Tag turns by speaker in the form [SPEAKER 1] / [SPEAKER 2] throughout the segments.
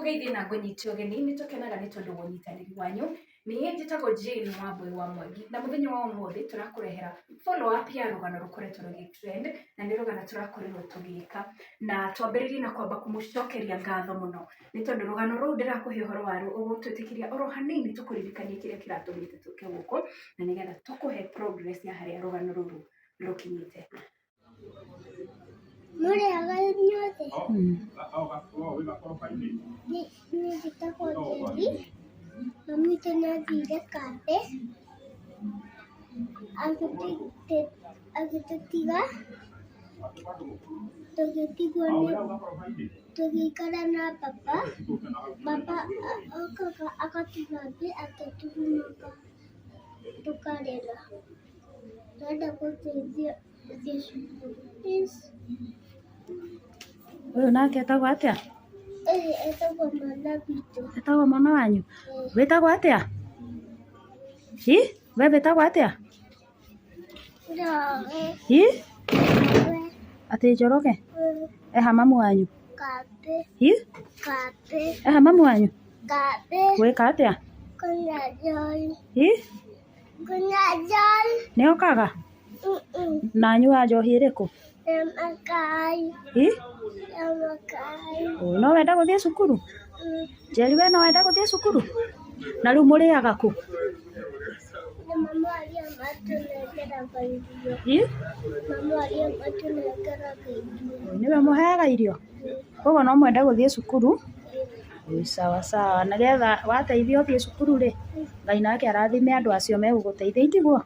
[SPEAKER 1] Ngũgeithie na ngũnyite ũgeni, nĩ tũkenaga nĩ tondũ wa ũnyitanĩri wanyu. Niĩ njĩtagwo Jane Wambui wa Mwangi na mũthenya wa ũmũthĩ tũrakũrehera follow up ya rũgano rũkoretwo rũgĩ trend na nĩ rũgano tũrakorirwo tũgĩka. Na twambĩrĩrie na kwamba kũmũcokeria ngatho mũno nĩ tondũ rũgano rũu ndĩrakũhe ũhoro waruo ũgũtwĩtĩkĩria oro hanini tũkũririkanie kĩrĩa kĩratũmĩte tũke gũkũ na nĩgetha tũkũhe progress ya harĩa rũgano rũrũ rũkinyĩte.
[SPEAKER 2] Mũrĩega inyuothe? Niĩ njĩtagwo Njeri, mami witũ nĩ athire kambĩ, agĩtũtiga, tũgĩtigwo nĩ, tũgĩikara na baba, baba okaga agatũthambia agĩtũhumaga tũkarĩra. Ndĩrenda gũteithio gũthiĩ cukuru. Please.
[SPEAKER 3] Ũyũ nake etagwo atĩa?
[SPEAKER 2] Ũyũ etagwo mwana witũ.
[SPEAKER 3] Etagwo mwana wanyu? Wĩtagwo atĩa? Hi? We wĩtagwo atĩa?
[SPEAKER 2] Njoroge.
[SPEAKER 3] Hi? Atĩ Njoroge? Eha mamu wanyu?
[SPEAKER 2] Kambĩ.
[SPEAKER 3] Hi?
[SPEAKER 2] Kambĩ.
[SPEAKER 3] Eha mamu wanyu?
[SPEAKER 2] Kambĩ.
[SPEAKER 3] Gwĩka atĩa?
[SPEAKER 2] Kũnyua njohi.
[SPEAKER 3] Hi?
[SPEAKER 2] Kũnyua njohi.
[SPEAKER 3] Nĩ okaga? Na anyuaga njohi ĩrĩkũ?
[SPEAKER 2] Ya makai.
[SPEAKER 3] Hi?
[SPEAKER 2] Ya makai.
[SPEAKER 3] No wenda gũthiĩ cukuru? Njeri we no wenda gũthiĩ cukuru? Na rĩu mũrĩaga kũ?
[SPEAKER 2] Mama arĩa matũnengeraga irio.
[SPEAKER 3] Hi?
[SPEAKER 2] Mama arĩa matũnengeraga irio.
[SPEAKER 3] Nĩwe mũheaga irio? Koguo no mwende gũthiĩ cukuru? Ĩ sawa sawa, nĩgetha wateithio ũthiĩ cukuru rĩ, Ngai nake arathime andũ acio megũgũteithia itiguo?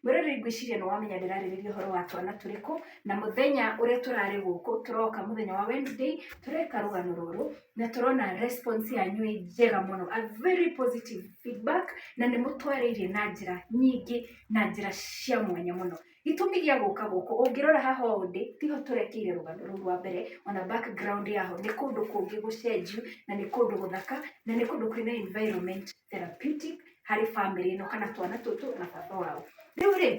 [SPEAKER 1] Mwĩroreri ngwĩciria nĩ wamenya ndĩrarĩrĩria ũhoro wa twana tũrĩkũ na mũthenya ũrĩa tũrarĩ gũkũ tũroka mũthenya wa Wednesday tũreka rũgano rũrũ na tũrona response yanyu ĩ njega mũno, a very positive feedback na nĩ mũtwarĩirie na njĩra nyingĩ na njĩra cia mwanya mũno. Gĩtũmi gĩa gũka gũkũ ũngĩrora haha ũũ ndĩ tiho tũrekeire rũgano rũu rwa mbere ona background yaho nĩ kũndũ kũngĩ gũcenjiu na nĩ kũndũ gũthaka na nĩ kũndũ kwĩna environment therapeutic harĩ bamĩrĩ ĩno kana twana tũtũ na baba wao. Rĩu rĩ,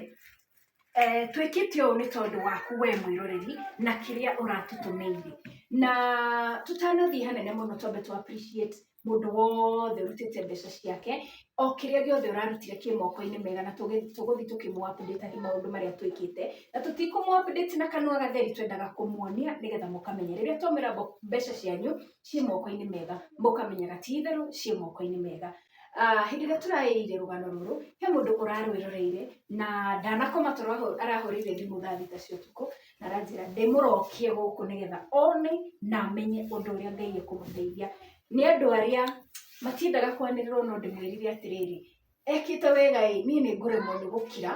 [SPEAKER 1] twĩkĩte ũũ nĩ tondũ waku we mwĩroreri na kĩrĩa ũratũtũmĩire. Na tũtanathiĩ hanene mũno twambe tũ appreciate mũndũ wothe ũrutĩte mbeca ciake, o kĩrĩa gĩothe ũrarutire kĩ moko-inĩ mega na tũgũthiĩ tũkĩmũ update maũndũ marĩa twĩkĩte, na tũtikũmũ update na kanua gatheri twendaga kũmuonia nĩgetha mũkamenya rĩrĩa twamwĩra mbeca cianyu ciĩ moko-inĩ mega, mũkamenyaga ti itherũ ciĩ moko-inĩ mega. Hĩndĩ ĩrĩa tũraĩire rũgano rũrũ, he mũndũ ũrarwĩroreire na ndanakoma toro arahũrĩire thimũ thaa thita cia ũtukũ na aranjĩra ndĩmũrokie gũkũ nĩgetha one na amenye ũndũ ũrĩa Ngai ekũmũteithia. Nĩ andũ arĩa matiendaga kwanĩrĩrwo no ndĩmwĩrire atĩrĩrĩ, ekĩte wega ĩ, niĩ nĩ ngũremwo nĩ gũkira,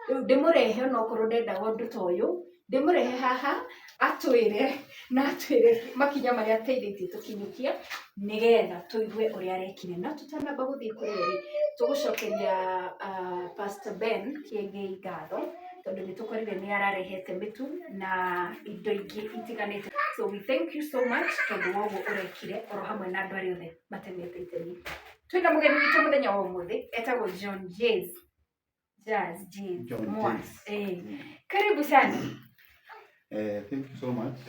[SPEAKER 1] rĩu ndĩmũrehe onokorwo ndendaga ũndũ ta ũyũ, ndĩmũrehe haha atwĩre na atwĩre makinya marĩa ateithĩtie tũkinyũkia nĩgetha tũigue ũrĩa arekire. No tũtanamba gũthiĩ kũrĩ we rĩ, tũgũcokeria Pastor Ben Kĩengei ngatho tondũ nĩ tũkorire nĩ ararehete mĩtu na indo ingĩ itiganĩte. So we thank you so much tondũ wa ũguo ũrekire oro hamwe na andũ arĩa othe matemete itemi. Twĩna mũgeni witũ mũthenya wa ũmũthĩ etagwo John Jays. Jazz, Jazz,
[SPEAKER 4] John
[SPEAKER 1] Mwas.
[SPEAKER 4] Jazz.
[SPEAKER 1] Karibu sana.
[SPEAKER 4] Thank you so much.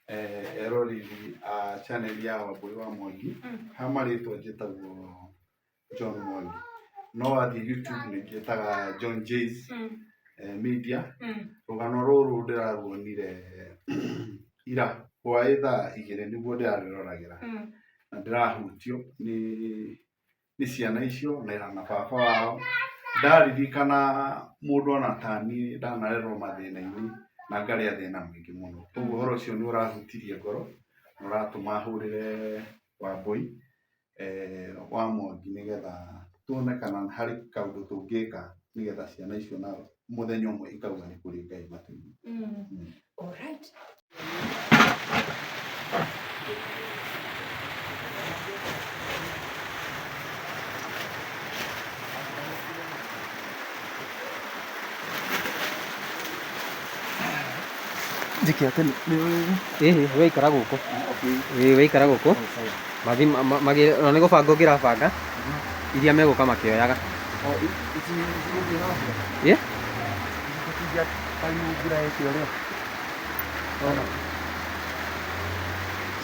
[SPEAKER 4] Eroreri a channel ya Wambui wa Mwangi. Ha marĩtwa njĩtagwo John Mwangi. No wathiĩ YouTube nĩ njĩtaga John Jays Media. Rũgano rũrũ ndĩraruonire ira hwaĩ thaa igĩrĩ nĩguo ndĩrarwĩroragĩra. Na ndĩrahutio nĩ nĩ ciana icio na baba wao. Ndaririkana mũndũ ona ta niĩ ndanarerwo mathĩna-inĩ na ngarĩa thĩna mũingĩ mũno. Koguo ũhoro ũcio nĩ ũrahutirie ngoro, na ũratũma hũrĩre Wambũi wa Mwangi nĩgetha tuone kana harĩ kaũndũ tũngĩka nĩgetha ciana icio nao mũthenya ũmwe ikauga nĩ kũrĩ Ngai matu-inĩ.
[SPEAKER 1] Alright.
[SPEAKER 5] Njĩke atĩ nĩ
[SPEAKER 6] Ĩhĩ, we ikara gũkũ. Ĩĩ we ikara gũkũ. Mathi ona nĩ gũbanga ũngĩrabanga iria megũka makĩoyaga. Ĩ?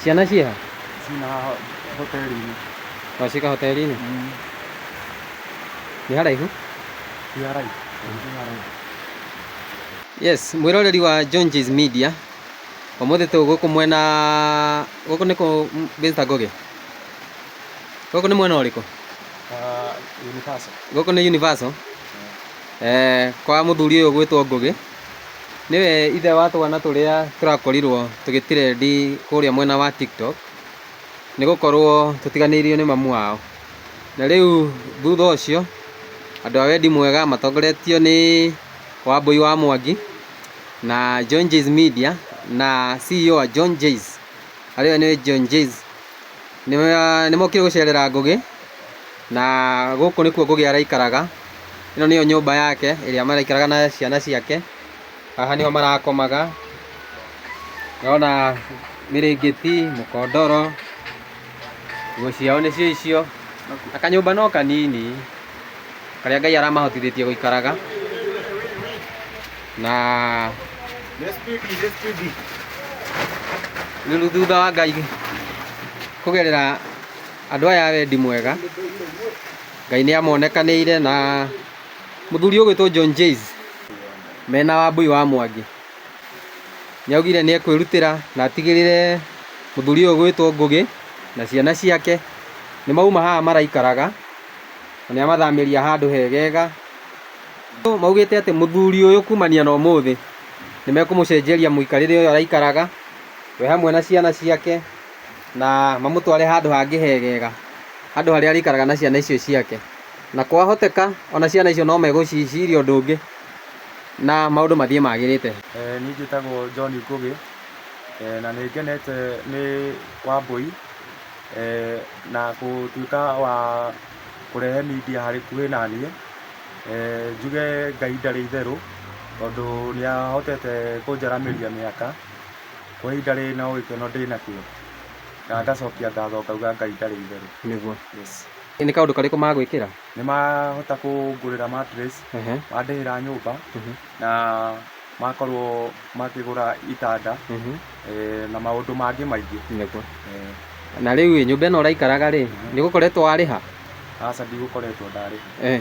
[SPEAKER 6] Ciana ciĩha?
[SPEAKER 5] Cina haha hoteli-inĩ.
[SPEAKER 6] Wacika hoteli-inĩ? Nĩ haraihu?
[SPEAKER 5] Ti haraihu. Ti haraihu.
[SPEAKER 6] Yes, mwĩroreri wa John J's Media. Ũmũthĩ tũ gũkũ mwena gũkũ nĩ kũ Mr. Ngugi? Gũkũ nĩ mwena ũrĩkũ?
[SPEAKER 5] Universal.
[SPEAKER 6] Gũkũ nĩ Universal. Kwa mũthuri ũyũ ũgwĩtwo Ngugi. Nĩwe ithe wa twana tũrĩa tũrakorirwo tũgĩtirendi kũrĩa mwena wa TikTok. Nĩ gũkorwo tũtiganĩirio nĩ mamu wao. Na rĩu thutha ũcio andũ a wendi mwega matongoretio nĩ Wambui wa Mwangi na John J's Media na CEO wa John J's arĩwe nĩ John J's nĩ mokire gũcerera Ngugi na gũkũ nĩkuo Ngugi araikaraga. Ĩno nĩyo nyũmba yake ĩrĩa maraikaraga na ciana ciake. Haha nĩho marakomaga. Ndĩrona mĩrĩngĩti, mũkondoro, nguo ciao nĩcio icio. Na kanyũmba no kanini karĩa Ngai aramahotithĩtie gũikaraga. Na rĩu thutha wa Ngai kũgerera andũ aya a wendi mwega, Ngai nĩ amonekanĩire na mũthuri ũgwĩtwo John Jays mena Wambui wa Mwangi. Nĩ augire nĩ ekwĩrutĩra na atigĩrĩre mũthuri ũyũ ũgwĩtwo Ngugi na ciana ciake nĩ mauma haha maraikaraga na nĩ amathamĩria handũ hegega. Maugĩte atĩ mũthuri ũyũ kumania na ũmũthĩ nĩ mekũmũcenjeria mũikarĩre ũyũ araikaraga we hamwe na ciana ciake na mamũtware handũ hangĩ hegega, handũ harĩa arĩikaraga na ciana icio ciake. Na kwahoteka ona ciana icio no megũciciria ũndũ ũngĩ na maũndũ mathiĩ magĩrĩte.
[SPEAKER 5] Niĩ njĩtagwo John Ngugi na nĩ ngenete nĩ Wambui na gũtuĩka wa kũrehe media hakuhĩ na niĩ. Njuge Ngai ndarĩ itherũ tondũ nĩ ahotete kũnjaramĩria mĩaka kwa ihinda rĩrĩ no gĩkeno ndĩnakĩo na ngacokia ngatho ngauga Ngai ndarĩ itherũ.
[SPEAKER 6] Nĩguo.
[SPEAKER 5] Yes.
[SPEAKER 6] Nĩ kaũndũ karĩkũ magwĩkĩra?
[SPEAKER 5] Nĩ mahota kũngũrĩra mattress, mandĩhĩra nyũmba na makorwo makĩgũra itanda na maũndũ mangĩ maingĩ.
[SPEAKER 6] Nĩguo. Na rĩu ĩ, nyũmba ĩno ũraikaraga rĩ, nĩ ũgũkoretwo warĩha?
[SPEAKER 5] Aca ndigũkoretwo ndarĩha.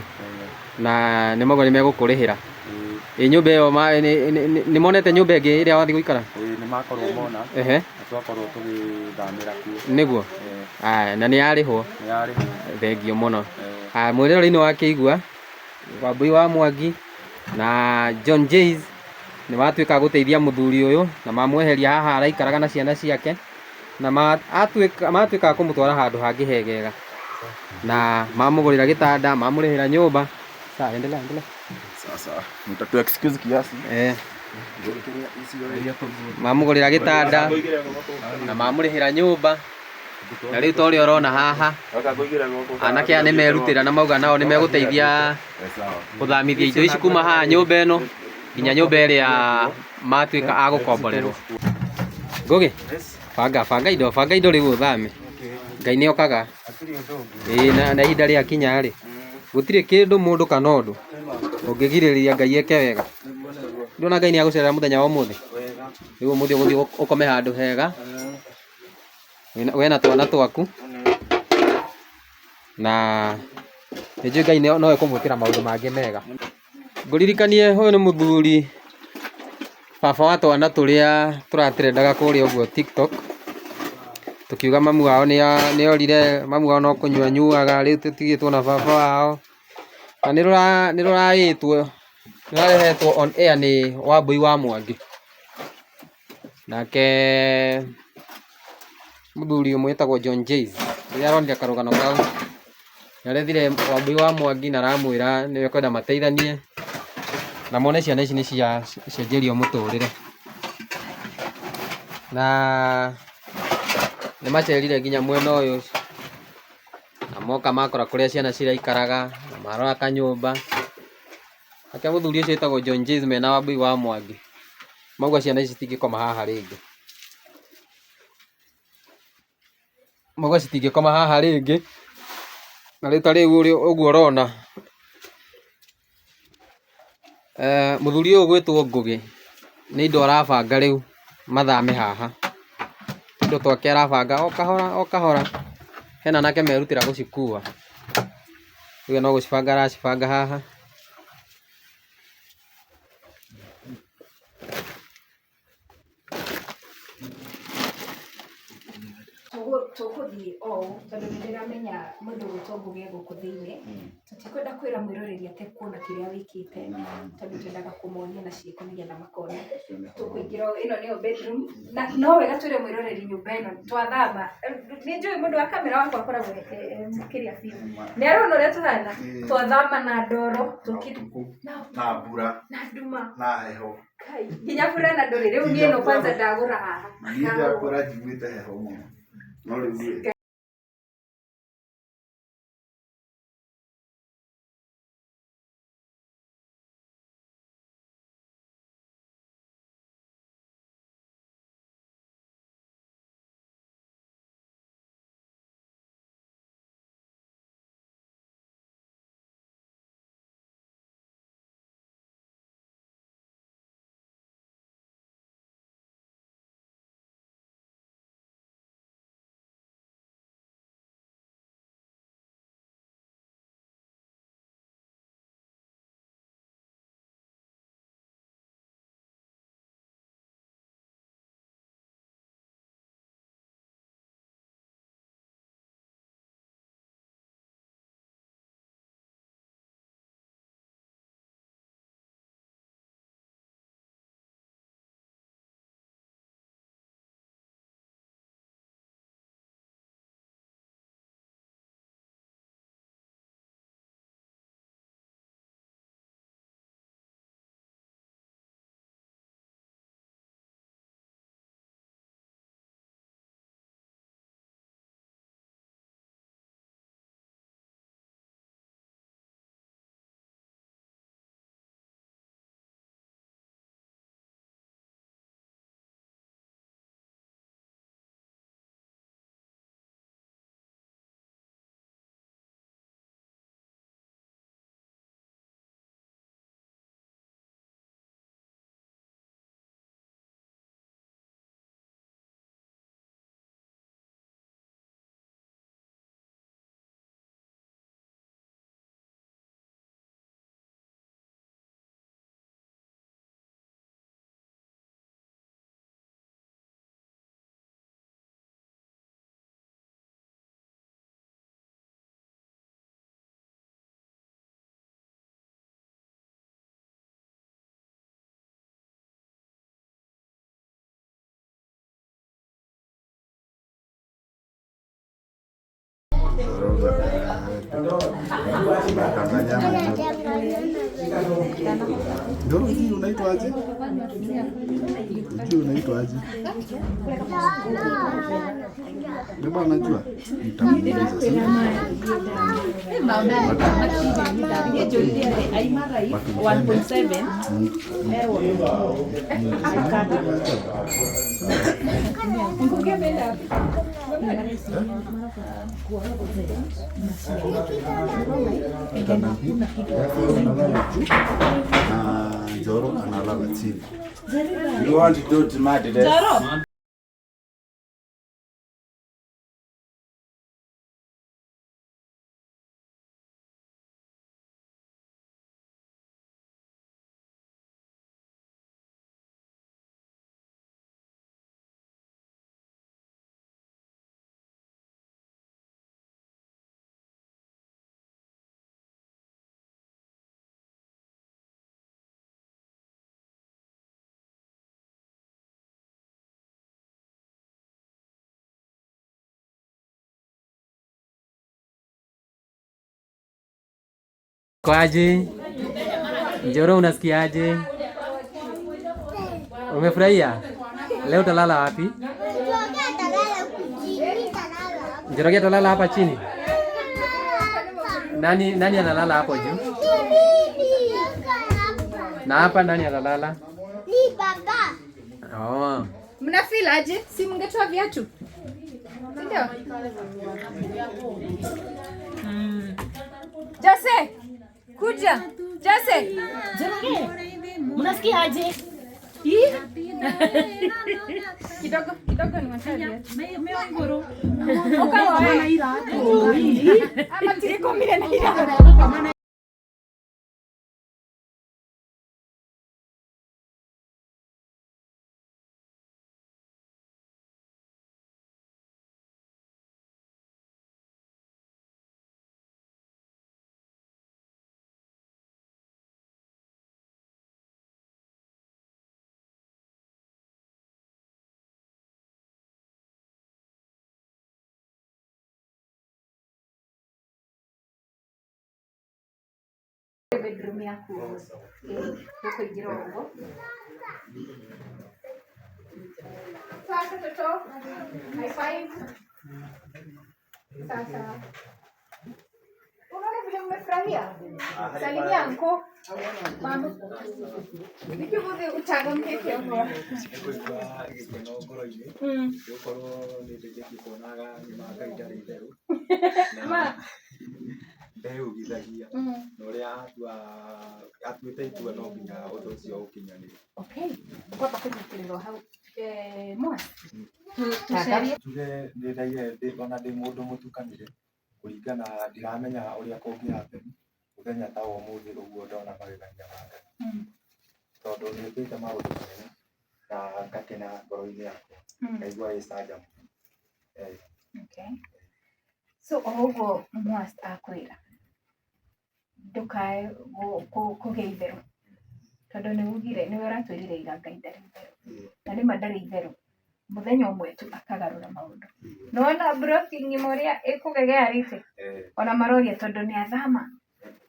[SPEAKER 6] Na nĩ mauga nĩ megũkũrĩhĩra. Ĩ nyũmba ĩyo nĩ monete nyũmba ĩngĩ ĩrĩa wathiĩ gũikara?
[SPEAKER 5] Ĩĩ nĩ makorwo mona. Na twakorwo tũgĩthamĩra kuo.
[SPEAKER 6] Nĩguo? Aya, na nĩ yarĩhwo?
[SPEAKER 5] Nĩ yarĩhwo.
[SPEAKER 6] Thengio mũno. Aya, mwĩroreri-inĩ wa kĩigua Wambui wa Mwangi na John Jays nĩ matuĩka gũteithia mũthuri ũyũ na mamweheria haha araikaraga na ciana ciake na matuĩka a kũmũtwara handũ hangĩ hegega na mamũgũrĩra gĩtanda, mamũrĩhĩra nyũmba. Sawa, endelea, endelea.
[SPEAKER 4] Sasa mtatu excuse kiasi.
[SPEAKER 6] Mamũgũrĩra gĩtanda na mamũrĩhĩra nyũmba na rĩu ta ũrĩa ũrona haha anake aya nĩ merutĩra na mauga nao nĩ megũteithia gũthamithia indo ici kuma haha nyũmba ĩno nginya nyũmba ĩrĩa matuĩka a gũkomborerwo. Ngugi, banga banga indo, banga indo rĩu ũthame. Ngai nĩ okaga. Ĩĩ na ihinda rĩakinya rĩ, gũtirĩ kĩndũ mũndũ kana ũndũ ũngĩgirĩrĩria Ngai eke wega. Ndũrona Ngai nĩ agũcerera mũthenya wa ũmũthĩ? Rĩu ũmũthĩ ũgũthiĩ ũkome handũ hega we na twana twaku na nĩ njũĩ Ngai no ekũmwĩkĩra maũndũ mangĩ mega. Ngũririkanie ũyũ nĩ mũthuri baba wa twana tũrĩa tũratrendaga kũrĩa ũguo TikTok, tũkiuga mamu wao nĩ orire, mamu wao no kũnyua anyuaga, rĩu tũtigĩtwo na baba wao. Na nĩ rũraĩtwo, nĩ rũrarehetwo on air nĩ Wambui wa Mwangi. Nake mũthuri ũmwe wĩtagwo John Jays rĩrĩa aronire karũgano kau, nĩ arethire Wambui wa Mwangi na aramwĩra nĩwe ekwenda mateithanie na mone ciana ici nĩ ciacenjerio mũtũrĩre. Na nĩ macerire nginya mwena ũyũ na moka makora kũrĩa ciana ciraikaraga na marora kanyũmba. Nake mũthuri ũcio wĩtagwo John Jays mena Wambui wa Mwangi mauga ciana ici citingĩkoma haha rĩngĩ. Mauga citingĩkoma haha rĩngĩ na rĩu ta rĩu ũguo ũrona mũthuri ũyũ ũgwĩtwo Ngugi nĩ indo arabanga rĩu mathame haha. Tondũ tũindo twake arabanga o kahora o kahora. Hena anake merutĩra gũcikua. Rĩu no gũcibanga aracibanga haha.
[SPEAKER 1] Tũgũthiĩ o ũũ tondũ nĩ ndĩramenya mũndũ ũgwĩtwo Ngũgĩ e gũkũ thĩinĩ. Tũtikwenda kwĩra mwĩroreri atekuona kĩrĩa wĩkĩte tondũ twendaga kũmonia na ciĩko nĩgetha makona. Tũkũingĩra ũũ, ĩno nĩyo bedroom na no wega twĩre mwĩroreri nyũmba ĩno twathama. Nĩ njũĩ mũndũ wa kamera wakwa akoragwo e kĩrĩa biũ. Nĩ arona ũrĩa tũhana? Twathama na ndoro
[SPEAKER 4] na mbura
[SPEAKER 1] na nduma
[SPEAKER 4] na heho.
[SPEAKER 1] Kai, nginya burana ndũrĩ rĩu niĩ ĩno kwanza ndagũra haha.
[SPEAKER 4] Niĩ ndakora njiguĩte heho mũno. No rĩu Njoro, hii unaitwa aje? Hujui unaitwa aje? Baba anajua? Nitamuuliza sasa. Na Njoro analala chini.
[SPEAKER 7] You want to do to
[SPEAKER 6] Kwaje? Njoro, unasikiaje? Umefurahia? Leo utalala wapi? Njoroge atalala hapa chini. Nani analala hapo juu? Na hapa nani analala?
[SPEAKER 2] Ni baba.
[SPEAKER 6] Oh.
[SPEAKER 1] Mna feel aje? Si mngetoa viatu? Ndio. Jose, kuja. Jose.
[SPEAKER 3] Njoroge, mnasikia aje?
[SPEAKER 1] Kidogo kidogo ni wacharia. Ama tirikomire na iratũ. Bedroom yaku tũkũingĩra ũguo. Sasa toto, high five. Sasa unaona vile mmefurahia? Salimia anko. Mama. Nikivuthi uchangamke kiongo.
[SPEAKER 5] Nĩngũigua gĩkeno ngoro-inĩ nĩgũkorwo nĩ ndĩkĩtie kuonaga nyuma Ngai ndarĩ itherũ na ndeyugithagia na ũrĩa atuĩte itua no nginya ũndũ ũcio ũkinyanĩre.
[SPEAKER 1] Okay. Kwamba kũnyitĩrĩrwo hau. Mwa. Tucerie.
[SPEAKER 5] Njuge nĩ ndaire ona ndĩ mũndũ mũtukanĩre kũringana ndiramenya ũrĩa kũngĩ happen mũthenya ta wa ũmũthĩ ũguo ndona magegania ma Ngai tondũ nĩ ĩkĩte maũndũ manene na ngakena ngoro-inĩ yakwa ngaigua ĩcanjamũku.
[SPEAKER 1] Okay. So o ũguo Mwas akwĩra ndũkae kũgĩa itherũ tondũ nĩ ugire nĩwe ũratwĩrire ira Ngai ndarĩ itherũ na nĩma ndarĩ itherũ mũthenya ũmwe tu akagarũra maũndũ. Nĩwona broti ng'ima ũrĩa ĩkũgegearĩte ona maroria tondũ nĩ athama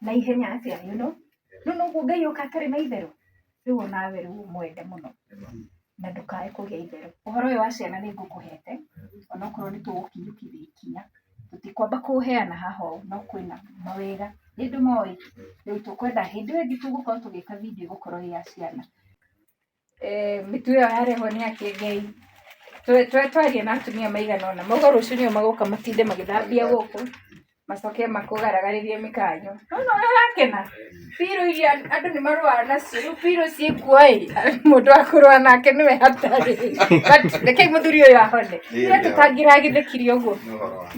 [SPEAKER 1] na ihenya atĩa you know no noguo Ngai oka atarĩ na itherũ rĩu onawe rĩu ũmwende mũno na ndũkae kũgĩa itherũ. Ũhoro ũyũ wa ciana nĩ ngũkũhete onokorwo nĩ tũgũkinyũkithia ikinya tũtikwamba kũũheana haha ũũ no kwĩna mawega nĩ ndũ moĩ rĩu tũkwenda hĩndĩ ĩyo ĩngĩ tũgũkorwo tũgĩka video ĩgũkorwo ĩ ya ciana. Mĩtu ĩyo yarehwo nĩ akĩngei twaria na atumia maigana ũna mauga rũciũ nĩo magoka matinde magĩthambia gũkũ macoke makũgaragarĩrie mĩkanyo. Nĩwona ũrĩa ũrakena? Pirũ iria andũ nĩ marũaga nacio rĩu pirũ ciĩkuo ĩ mũndũ wa kũrũa nake nĩwe hatarĩ. But rekei mũthuri ũyũ ahone. Ira tũtangĩragĩthekire ũguo.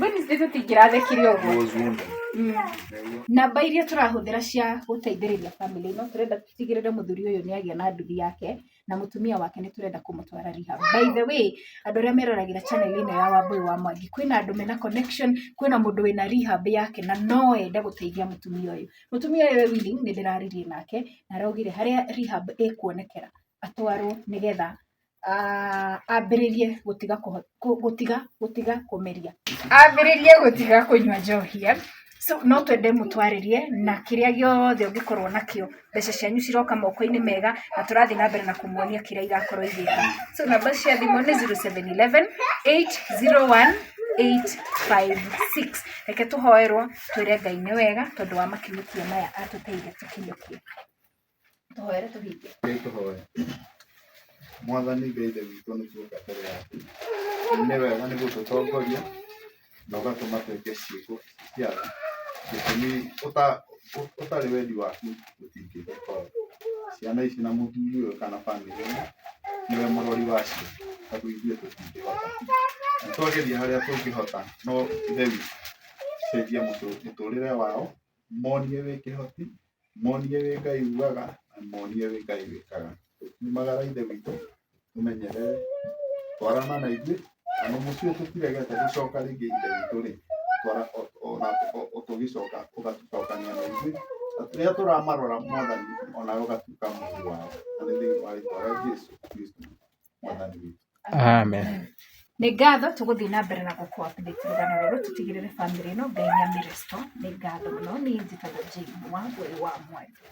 [SPEAKER 1] Wednesday tũtingĩrathekire ũguo. Namba iria tũrahũthĩra cia gũteithĩrĩria family ĩno tũrenda tũtigĩrĩre mũthuri ũyũ nĩ agĩa na nduthi yake na mũtumia wake nĩ tũrenda kũmũtwara rehab. By the way, andũ arĩa meroragĩra channel ĩno ya Wambui wa Mwangi kwĩna andũ mena connection, kwĩna mũndũ wĩna rehab yake na no ende gũteithia mũtumia ũyũ. Mũtumia ũyũ e willing nĩ ndĩraririe nake na araugire harĩa rehab ĩkuonekera atwarwo nĩgetha ambĩrĩrie gũtiga gũtiga kũmeria ambĩrĩrie gũtiga kũnyua njohi. So no twende mũtwarĩrie na kĩrĩa gĩothe ũngĩkorwo nakĩo mbeca cianyu ciroka moko-inĩ mega na tũrathiĩ na mbere na kũmuonia kĩrĩa irakorwo igĩka. So namba cia thimũ nĩ 0711 801 856. Reke tũhoerwo twĩre Ngai nĩ wega tondũ wa makinyũkia maya atũteithia tũkinyũkie. Tũhoere tũhingie.
[SPEAKER 4] Tũhoe. Mwathani Ngai Ithe witũ nĩ tuoka mbere yaku nĩ wega nĩ gũtũtongoria na ũgatũma twĩke ciĩko cia tha gĩtũmi ũtarĩ wendi waku tũtingĩhota ũũ. Ciana ici na mũthuri ũyũ kana bamĩrĩ ĩno nĩwe mũrori wacio tondũ ithuĩ tũtingĩhota. Nĩ twageria harĩa tũngĩhota no Ithe witũ cenjia mũtũrĩre wao monie wĩ kĩhoti monie wĩ Ngai ugaga na monie wĩ Ngai wĩkaga. Tũkiumagara Ithe witũ tũmenyerere twarana na ithuĩ na mũciĩ ũyũ tũtiregete gũcoka rĩngĩ Ithe witũ rĩ ona tũgĩcoka ũgatũcokania na ithuĩ na rĩrĩa tũramarora Mwathani onawe ũgatuĩka mũrori wao na nĩ thĩinĩ wa rĩtwa rĩa Jesũ Kristo Mwathani witũ.
[SPEAKER 6] Amen.
[SPEAKER 1] Nĩ ngatho tũgũthiĩ na mbere na gũkũ update rũgano rũrũ tũtigĩrĩre family ĩno Ngai nĩ amĩrestore. Nĩ ngatho mũno niĩ njĩtagwo Jane Wambui wa Mwangi.